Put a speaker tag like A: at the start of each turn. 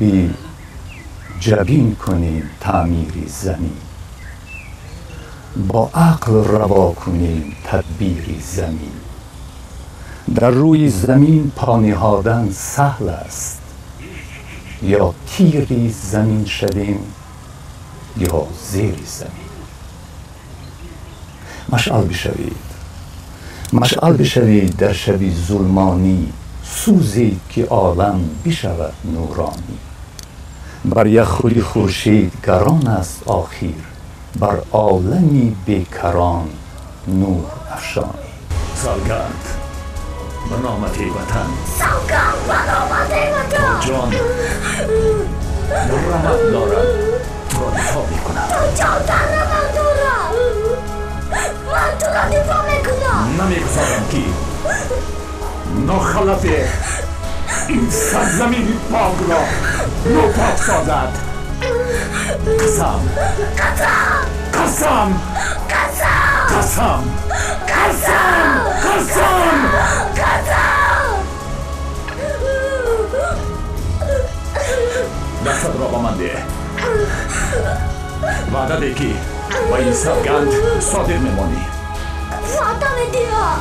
A: ترابی جبین کنیم تعمیر زمین، با عقل روا کنیم تدبیر زمین. در روی زمین پا نهادن سهل است، یا تیری زمین شویم یا زیر زمین. مشعل بشوید، مشعل بشوید در شبی ظلمانی، سوزید که عالم بشود نورانی. بر یک خوری خورشید گران است آخر، بر عالمی بیکران نور افشانی. سوگند به نامت وطن،
B: سوگند به نامت وطن،
A: تا جان در رمق دارد تو را دفاع میکنم.
B: تا جان در رمق دارد من تو را دفاع میکنم.
A: نمیگذارم که ناخلف این سرزمین پاک را نوپاک سازد. قسم
B: قسم
A: قسم
B: قسم
A: قسم
B: قسم
A: قسم
B: قسم.
A: دستت را به من ده، وعده ده که با این سوگند صادق میمانی.
B: وعده میدهم.